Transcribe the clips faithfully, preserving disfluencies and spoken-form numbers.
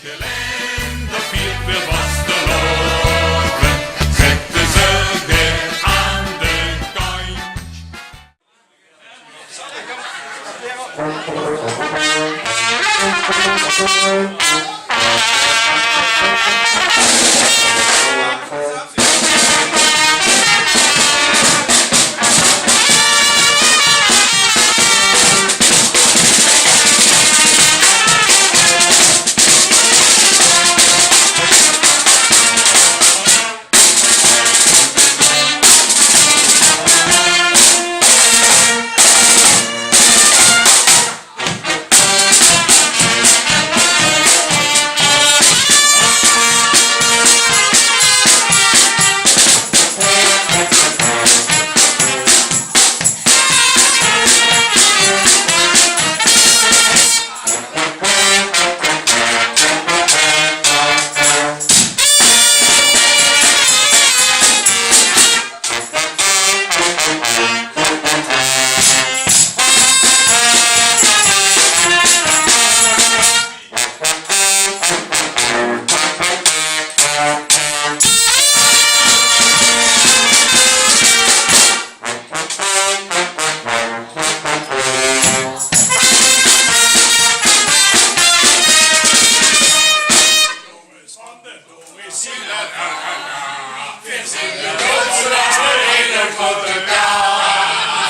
Gelaende viert weer vastelaovend, zètte ze weer aan de kantj.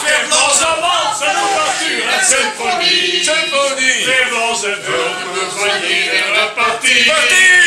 Veer blaoze wals, een ouverture en symfonie. Symfonie. Veer blaoze veur de veur van iedere partie. Partie.